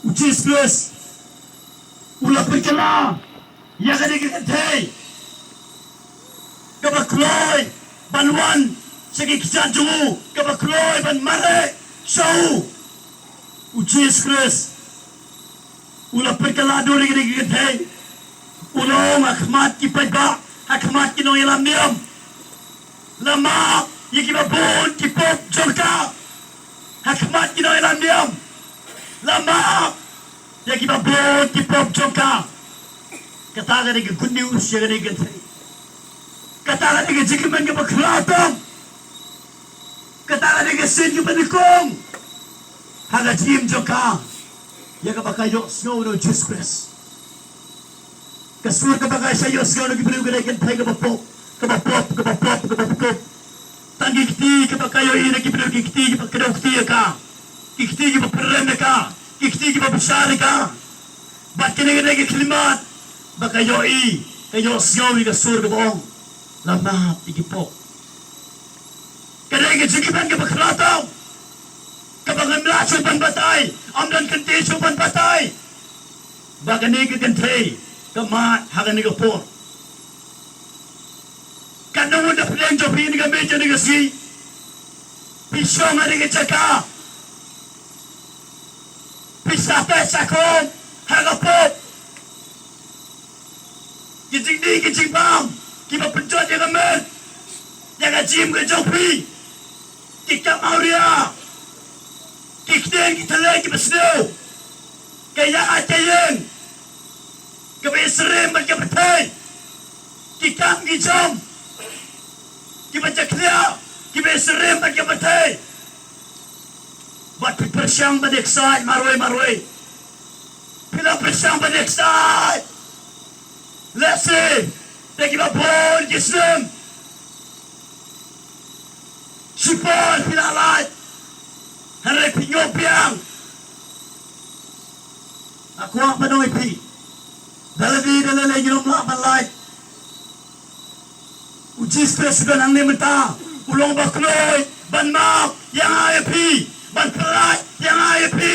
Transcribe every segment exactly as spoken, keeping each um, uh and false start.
U Jisu Khrist u la pynkylla ïa kane ka kynthei kaba kloi ban wan sha ki kjat jong u, kaba kloi ban mareh sha u. U Jisu Khrist u la pynkylla dur ïa kane ka kynthei. U la ong ha khmat ki paidbah, ha khmat ki nongïalam niam, la map ïa kiba bun ki pop jong ka. Ha khmat ki nongïalam niam, la map ïa kiba bun ki pop jong ka. Kata ka dei ka good news ïa kane ka kynthei. Kata ka dei ka jingkmen kaba khraw tam. Kata ka dei ka sien kaba nyngkong ha ka jingim jong ka, ïa kaba ka ïohsngew ïa u Jisu Khrist. Ka sur kaba ka sa ïohsngew na ki briew ka dei ka kynthei kaba pop, kaba pop, kaba pop, kaba pop. Tang ki kti kiba ka ïohi na ki briew, ki kti kiba kdew kti ïa ka, ki kti kiba pynrem ïa ka, ki kti kiba bishar ïa ka. Bad kane ka dei ka khyllipmat ba ka ïohi, ka ïohsngew ïa ka sur kaba ong, la map ïa ki pop. Ka dei ka jingkmen kaba khraw tam, kaba ngam lah shuh ban batai, ym don kynti shuh ban batai ba kane ka kynthei ka mad ha kane ka por. Katno ngut na pdeng jong phi kane ka miet kane ka sngi phi shong ha kane ka jaka, phi sah teh sah kum ha ka pop. Ki jingdih ki jingbam kiba pynjot ïa ka met, ïa ka jingim ka jong phi, ki kam awria, ki ktien ki thalei kiba sniew, ka ïa ka ïeng kaba ïasyriem bad ka pyrthei, ki kam ki jam kiba jakhlia, kiba ïasyriem bad ka pyrthei. Bad phi pyrshang ban ïaksaid marwei marwei. Phi la pyrshang ban ïaksaid. Lehse da kiba bun ki snem shipor phi la lait, hynrei phi ñiuh biang. Nga kwah ban ong ïa phi, da lade da lade ngim lah ban lait. U Jisu Khrist u don hangne mynta, u long ba kloi ban map ïa nga ïa phi, ban pynlait ïa nga ïa phi.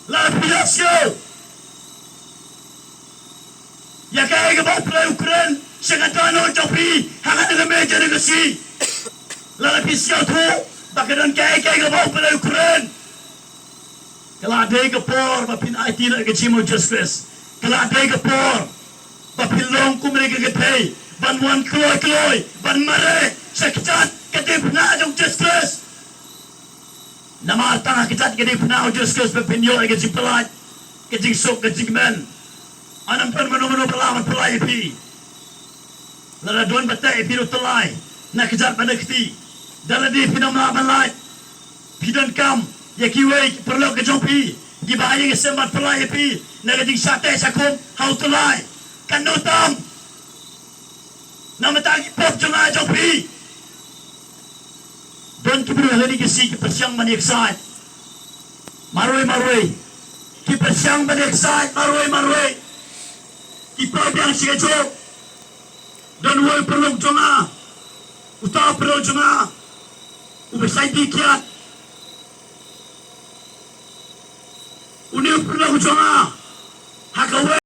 Lada phi ïohsngew ïa kaei kaba u Blei u kren sha ka dohnud jong phi ha kane ka miet kane ka sngi, lada phi sngewthuh ba ka don kaei kaei kaba u Blei u kren, ka la dei ka por ba phin aiti noh ïa ka jingim u Jisu Khrist. Ka la dei ka por ba phin long kum kane ka kynthei, ban wan kloi kloi ban mareh sha kjat ka diengphna jong u Jisu Khrist. Namar tang ha kjat ka diengphna u Jisu Khrist ba phin ïoh ïa ka jingpyllait, ka jingsuk, ka jingkmen. Ym don mano mano ba lah ban pyllait ïa phi. Lada don ba teh ïa phi da u tyllai na kjat bad na kti, da lade phin ym lah ban lait, phi donkam ïa kiwei ki paralok ki jong phi kiba ïeng ïasem ban pyllait ïa phi na ka jingshah teh shah kum ha u tyllai. Katno tam na bynta ki pop jong nga jong phi. Don ki briew ha kine ki sngi ki pyrshang ban ïaksaid marwei marwei. Ki pyrshang ban ïaksaid marwei marwei. Ki poi biang sha kajuh. Don uwei u paralok jong nga, uta u paralok jong nga uba shait dih kiad. Une u paralok jong nga ha kawei